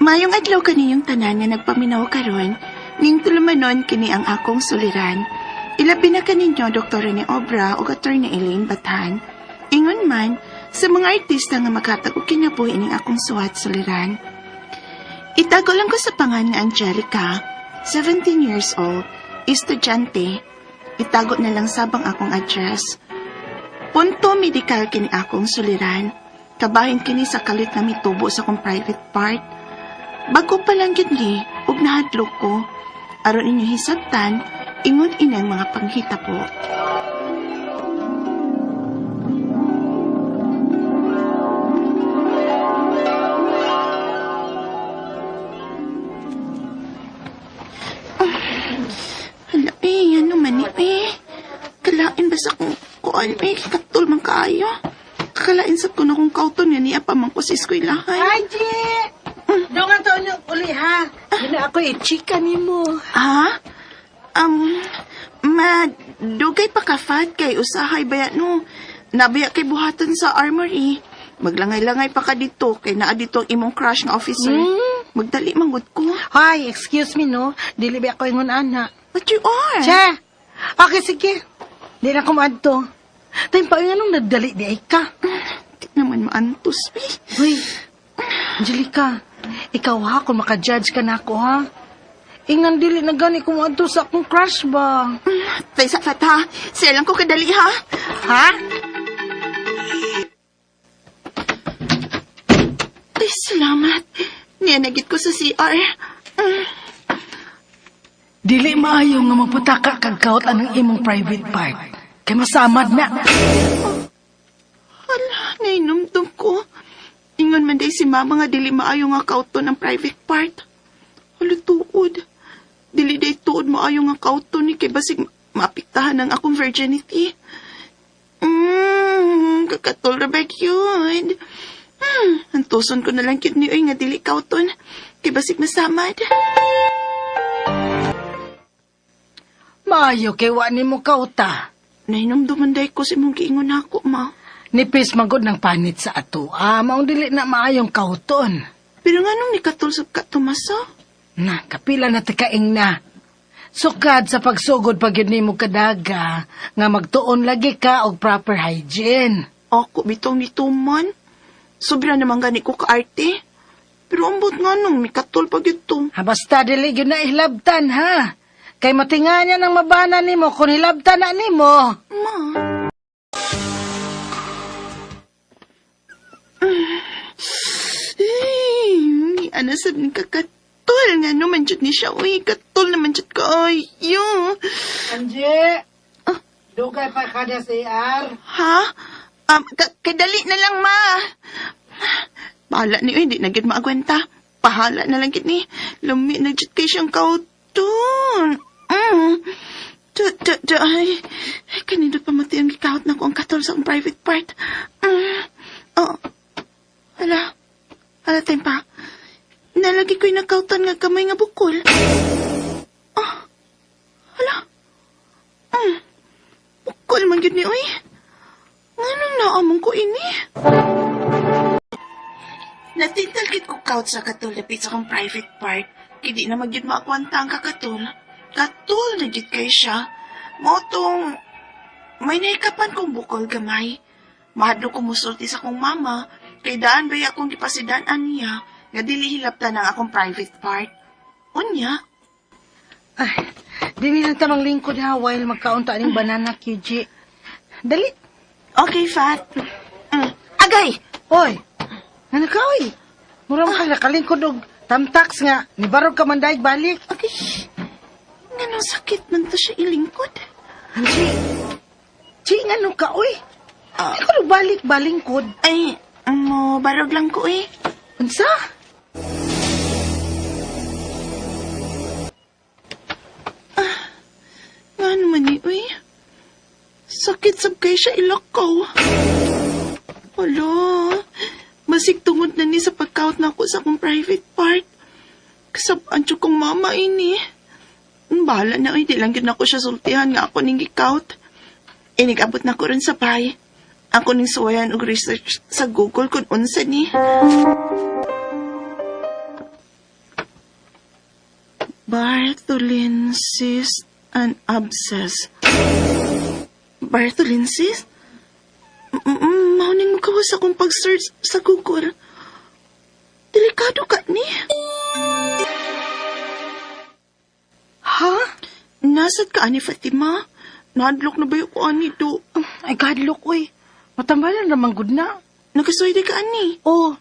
Mayong adlaw kaniyong tanan nga nagpaminaw karon, ning tulumanon kini ang akong suliran. Ilabi na kaninyo Dr. Rene Obra ug Attorney Elaine Bathan. Ingon man sa mga artista nga makatag og kinabuhi ining akong suwat suliran. Itago lang ko sa pangan nga Angelica, 17 years old, estudyante. Itago na lang sabang akong address. Punto medikal kini akong suliran. Kabahin kini sa kalit nga mitubo sa akong private part. Bago pa lang gyud ni, ug nahadlok ko. Aron inyo hisabtan, ingon inang mga panghitabo. Hala eh, ano man ni eh. Kalain ba sa kong kuan eh, katul man kaayo. Kalain sa ko na kong kauton nga niya pa man ko sa eskwelahan. Hi, G! Dungan to niyo uli, ha? Yun na ako, i-chika ni mo. Ha? Madugay pa ka, Fat, kay usahay ba no? Nabaya kay buhatan sa armory. Maglangay-langay pa ka dito, kay naa dito ang imong crush nga officer. Magdali manggod ko. Hi, excuse me, no? Dili ba ako ingon, ana? But you are. Che! Okay, sige. Di na kumadto. Tayo pa, anong nagdali di ay ka? Di naman maantos, eh. Uy, Angelica, ikaw ha, kung makajudge ka na ako, ha? Ingan dili na gani kumadto sa akong crush ba? Tay sa Fat, ha? Siya lang ko kadali, ha? Ha? Ay, salamat. Niyanagit ko sa CR. Dili maayo nga magputaka kag kaut anang imong private part. Kay masamad na. Hala, nainumdum ko. Ingon man day si mama nga dili maayo nga kauton ang private part. Hala, tuod. Dili day tuod maayo nga kauton ni kay basig maapektahan ang akong virginity. Kakatol ra ba yun? Antuson ko na lang cute ni oy nga dili kauton. Kay basig masamad. Maayo kay wa nimo kauta. Nainumduman day ko sa imong giingon nako, ma. Nipis magod ng panit sa ato. Ah, maong dili na maayong kauton. Pero nga nung nikatol sa ka Tomasa? Na, kapila na tikaing na. Sukad sa pagsugod pag yun nimo kadaga, nga magtuon lagi ka og proper hygiene. Ako bitong nituman. Sobra naman gani ko kaarte. Pero ambot nga nung mikatol pag ito. Ha, basta dili gyud na hilabtan ha. Kay matinga niya ng mabana nimo kung hilabtan na nimo. Ma. Ay, ano sabi ni kakatol nga naman jud ni siya. Uy, katol naman jud ka. Ay, yo. Angie, dugay pa kada sa AR. Ha? Kadali na lang, ma. Bahala ni, uy, di na gid maagwenta. Pahala na lang gid ni. Lumi na jud kay siyang kauton. Da, da, da, ay. Ay, kanindot pa mati ang gikahot na ko ang katol sa akong private part. Oh. Hala. Hala, tempa. Nalagi ko'y nakautan nga kamay nga bukol. Ah. Hala. Bukol man gyud ni, uy. Nganong naamong ko ini? Natintal kit ko couch sa katol lapit sa akong private part. Kay di na magyud maakwanta ang kakatol. Katol na gyud kay siya. Motong may nahikapan kong bukol gamay. Mahadlo ko musulti sa akong mama. Kay daan ba akong gipasidan-an niya nga dili hilabtan ang akong private part. Unya, Ay, dini lang tamang lingkod ha while magkaunta aning banana QG. Dali. Okay, Fat. Agay! Oy. Ano ka oy? Mura mo ka nakalingkod og tamtax nga nibarog ka man daig balik. Agay! Nganong sakit man to siya ilingkod? Angie. Chi ngano ka oy? Ah. Ikaw balik balingkod. Ay, mo, barog lang ko eh. Unsa? Nga naman eh, uy. Sakit sab kay siya ilakaw. Hala, masig tungod na ni sa pagkaut na ako sa akong private part. Kasabaan siya kong mama ini. Bahala na, uy, di lang yun ako siya sultihan nga ako ning gikaut. Inigabot na ko rin sa bahay. Ako ning suwayan og research sa Google kung unsa ni. Bartholin cyst and abscess. Bartholin cyst? Mao ning mukawas akong pag-search sa Google. Delikado ka ni. Ha? Nasad ka ani, Fatima? Nahadlok na ba yung ko ani do? Ay, kahadlok, uy. Matambalan naman gud na. Nagkaswede ka ani? Oh,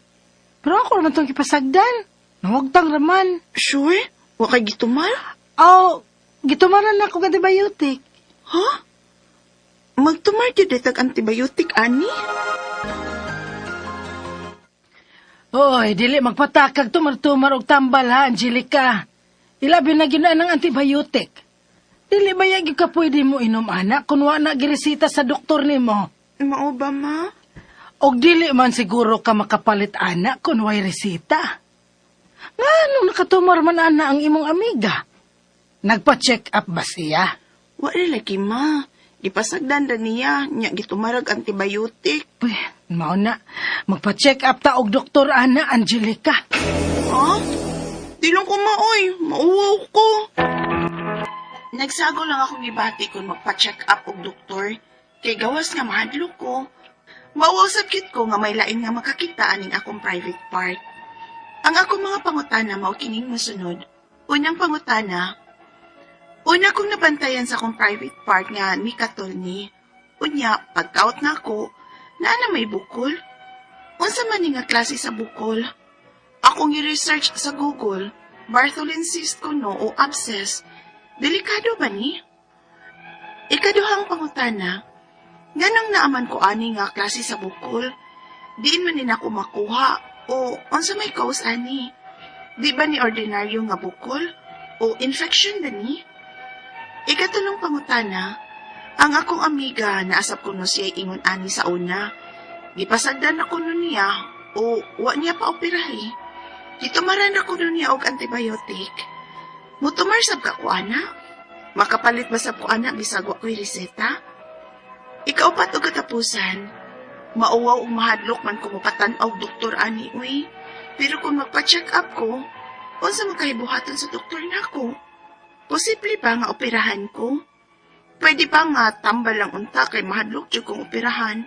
pero ako naman itong kipasagdan. Nawagtang raman. Sure? Wa kay gitumar? Oh, gitumaran na akong antibiotic. Ha? Magtumar gyud tag antibiotic ani? Oy, dili magpatakag tumar-tumar og tambal ha, Angelica. Ilabi na gyud na ng antibiotic. Dili ba gyud ka pwede mo inom ana kung wa na giresita sa doktor nimo? Mao ba, ma? Og dili man siguro ka makapalit ana kung way resita. Nganong nakatumar man ana ang imong amiga? Nagpa-check up ba siya? Wa ra lagi, ma. Gipasagdan ra niya, nya gitumarag antibiotic. Uy, mao na. Magpa-check up ta og doktor ana, Angelica. Ha? Di lang ko maoy. Mauwaw ko. Nagsago lang akong gibati kung magpa-check up og doktor. Kay gawas nga mahadlok ko. Mauwaw sa cute ko nga may lain nga makakita aning akong private part. Ang akong mga pangutana mao kining mosunod. Unang pangutana, una kong nabantayan sa akong private part nga ni katol ni. Unya, pagkaut na ako, naa na may bukol. Unsa man ni nga klase sa bukol? Akong i-research sa Google, Bartholin cyst ko no o abscess. Delikado ba ni? Ikaduhang pangutana, nganong naaman ko ani nga klase sa bukol? Diin man ni nako makuha o unsa may cause ani? Di ba ni ordinaryo nga bukol o infection ba ni? Ikatulong pangutana, ang akong amiga naasap ko no siya ingon ani sa una. Gipasagdan ako no niya o wa niya pa operahi. Gitumaran ako no niya og antibiotic. Mutumar sab ka ko ana? Makapalit ba sab ko ana bisag wa ko'y reseta? Ikaupat og katapusan, mauwaw ug mahadlok man ko mopatan-aw og doktor ani uy. Pero kung magpa-check up ko, unsa man kahibuhaton sa doktor nako? Posible ba nga operahan ko? Pwede ba nga tambal lang unta kay mahadlok jud kong operahan?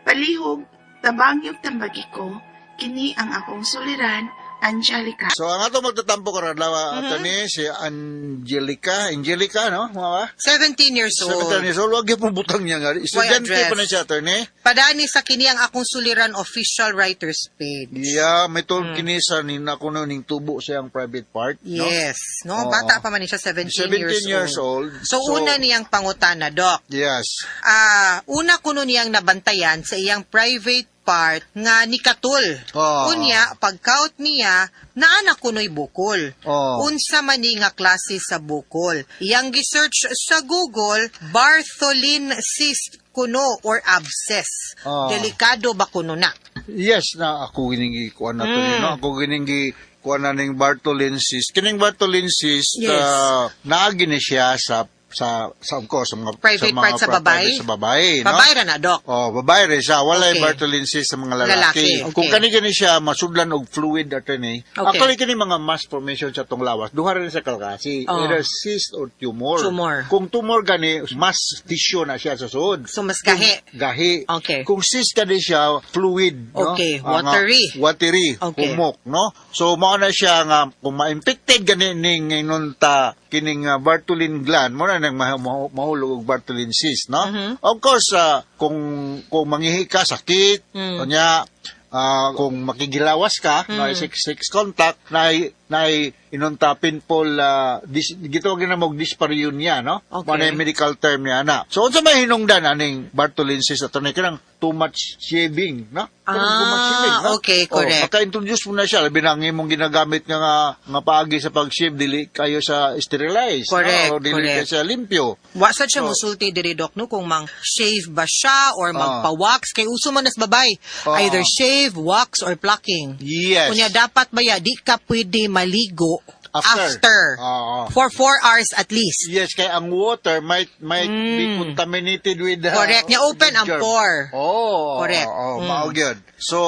Palihog, tabangi ug tambagi ko. Kini ang akong suliran, Angelica. So ang ato magtatampo karon adlaw, attorney, si Angelica, Angelica no, mga ba? 17 years old. 17 years old, wag gyud pong butang niya nga. Estudyante address? pa na siya, attorney. Padani sa kini ang akong suliran official writer's page. Yeah, may tuon kini sa ni nako no ning tubo sa iyang private part, no? Yes. No, Oo. bata pa man ni siya, 17, 17 years old. So, una niyang pangutana, Doc. Yes. Ah, una kuno niyang nabantayan sa iyang private part nga ni katul. Oo. Unya, pagkaut niya, naa na kuno'y bukol. Oo. Unsa man ni nga klase sa bukol. Iyang gisearch sa Google, Bartholin cyst kuno or abscess. Oo. Delikado ba kuno na? Yes, na ako gining kuan na to ni, no? Ako gining kuan na ning Bartholin cyst. Kining Bartholin cyst, naagi ni siya sa of course, sa mga Private sa mga part sa babae? private sa babae, no? Babae ra na, Doc. Oh, babae rin siya. Walay Bartholin cyst sa mga lalaki. Lalaki, okay. Kung kani kani siya masudlan og fluid attorney. Okay. Actually kini mga mass formation sa tong lawas. Duha rin sa kalkasi. Oh. Either cyst or tumor. Tumor. Kung tumor gani mass tissue na siya sa suod. So, mas gahi. Gahi. Okay. Kung cyst kani siya fluid, no? Okay, Ah, nga, watery. watery, Okay. humok, no? So mao na siya nga kung ma-infected gani ning inunta kining Bartholin gland mo na nang mahulog og Bartholin cyst, no? Of course, kung manghihi ka sakit, unya kung makigilawas ka, na sex contact na na inunta pinpol gitawag na mo dyspareunia, no? Okay. Mao na yung medical term niya na. So unsa may hinungdan aning Bartholin cyst, attorney, kanang too much shaving, no? Kanang too much shaving, no? Okay, correct. Oh, maka-introduce mo na siya labi na ang imong ginagamit nga paagi sa pag-shave dili kayo sa sterilize, Correct, no? O dili correct. kayo sa limpyo. Wa sad siya So- musulti diri Doc no kung mang shave ba siya or magpa-wax kay uso man nas babay. Either shave, wax or plucking. Yes. Unya dapat ba ya di ka pwede maligo After. After. Oo. For 4 hours at least. Yes, kay ang water might be contaminated with the Correct. Nya open ang germ. pore. Oh, Correct. Oo, mao gyud. So,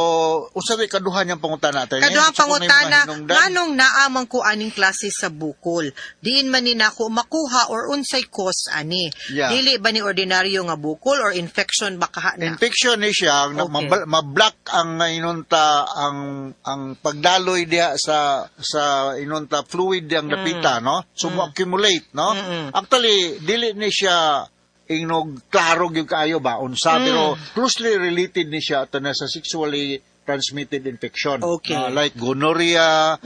unsa may kaduha niyang pangutana tayo? Kaduhang Sa kung may mga pangutana, hinungdan. Nganong naa man ko aning klase sa bukol? Diin man ni nako makuha or unsay cause ani? Dili ba ni ordinaryo nga bukol or infection ba kaha na? Infection ni siya, na ma-block ang inunta ang pagdaloy diha sa inunta fluid diyang dapita, no? So mo-accumulate, no? Actually, dili ni siya ingnog klaro gyud kaayo ba unsa, pero closely related ni siya ato na sa sexually transmitted infection. Like gonorrhea,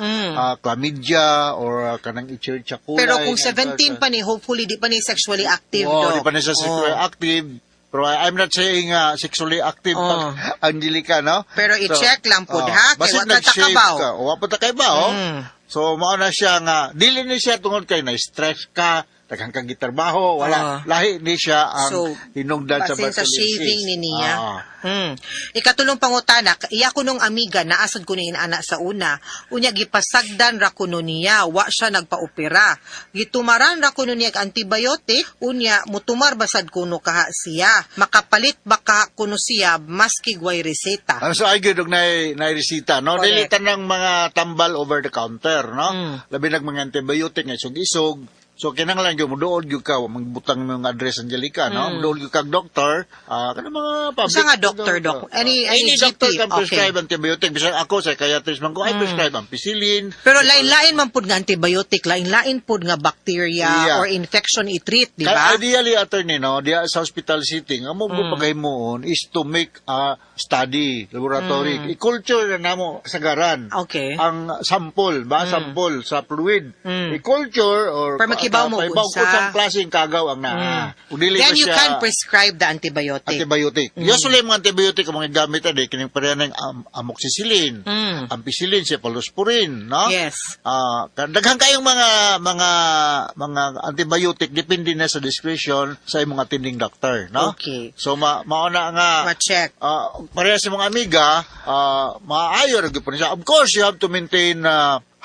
chlamydia or kanang Escherichia coli. Pero kung 17 pa ni, hopefully di pa ni sexually active, Oh, Doc. di pa na siya sexually active. Pero I'm not saying sexually active pag Angelica, no? Pero i-check lang pod, ha? Kay Basin wa ta nag-shave takabaw. ka. O, wa pa ta kabaw. So, mao na siya nga, dili ni siya tungod kay na-stress ka, daghang kang gitrabaho, wala. Lahi ni siya ang So, hinungdan sa basin sa Bartholin shaving cyst. ni niya. Ah. Ikatulong pangutana, iya ko nung amiga, naasad ko ni inana sa una, unya gipasagdan ra kuno niya, wa siya nagpaopera. Gitumaran ra kuno niya og antibiotic, unya mutumar basad kuno kaha siya. Makapalit ba kaha kuno siya maski gway reseta? Ano, so ay gyud og nay resita, no? Correct. Dili tanang mga tambal over the counter, no? Labi nag mga antibiotic nga isog-isog. So kinahanglan gyud moduol gyud ka, magbutang imong address, Angelica, no? Moduol gyud kag doktor, kanang mga public. Unsa nga doctor, doc? Any Any doctor GP? can prescribe antibiotic. Bisan ako, psychiatrist man ko, I prescribe ampicillin. Pero lain-lain man pud nga antibiotic, lain-lain pud nga bacteria or infection i-treat, di Kaya ba? ideally, attorney, no, diya sa hospital setting, ang mong paghimuon is to make a study, laboratory. I-culture na namo sagaran. Ang sample, ba? Sample sa fluid. I-culture or Pero makibaw mo pahibaw unsa. kung saan klaseng kagaw ang naa. Kung dili Then ba you siya can prescribe the antibiotic. Antibiotic. Usually, mga antibiotic ang mga gamit ani kining pareha ng amoxicillin, ampicillin, cephalosporin, no? Yes. Ah, daghan kayong mga antibiotic, depende na sa discretion sa imong attending doctor, no? Okay. So mao na nga Ma-check. Pareha sa mga amiga, maayo ra gyud po niya. Of course, you have to maintain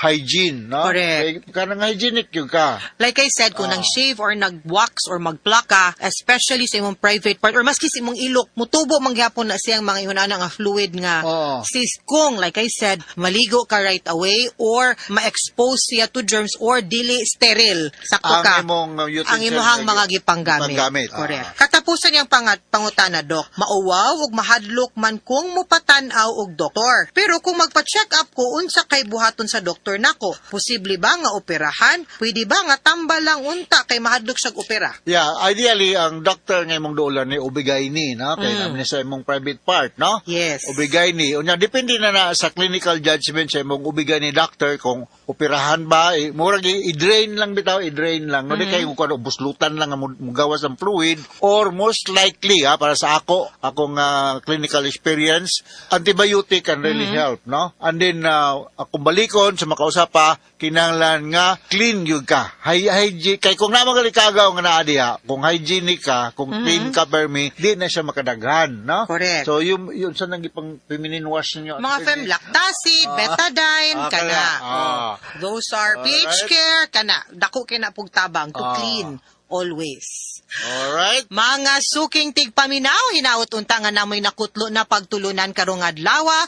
hygiene, no? Correct. Kay kanang hygienic gyud ka. Like I said, kung nang-shave or nag-wax or mag-pluck ka, especially sa imong private part or maski sa imong ilok, mutubo man gyapon na siyang mga ingon ana nga fluid nga cyst. Kung, like I said, maligo ka right away or ma-expose siya to germs or dili sterile. Sakto Ang ka. imong, utensil Ang imuhang nga mga gipanggamit. gipanggamit. Correct. Katapusan niyang pangutana, Dok, mauwaw ug mahadlok man kung mupatan-aw og doktor. Pero kung magpa-check up ko, unsa kay buhaton sa doktor nako? Posible ba nga operahan? Pwede ba nga tambal lang unta kay mahadlok siyag opera? Yeah, ideally ang doctor nga imong duolan ni OB-GYN, no? Kay namin sa imong private part, no? Yes. OB-GYN. Unya depende na na sa clinical judgment sa imong OB-GYN doctor kung operahan ba, eh, murag i-drain lang bitaw, i-drain lang. No, di kay kung ano, buslutan lang ang mugawas ang fluid or most likely ha, para sa ako, akong clinical experience, antibiotic can really help, no? And then kung balikon sa makausap pa, kinahanglan nga clean gyud ka. Hygiene kay kung naa man kagaw nga naa diha, kung hygienic ka, kung clean ka permi, di na siya makadaghan, no? Correct. So yung sa nang ipang feminine wash ninyo. Mga fem, Lactacid, Betadine, kana. Kaya. Oh, those are pH care, kana. Dako kay na pugtabang to clean always. Alright. Mga suking tigpaminaw, hinaot unta nga namoy nakutlo na pagtulunan karong adlaw.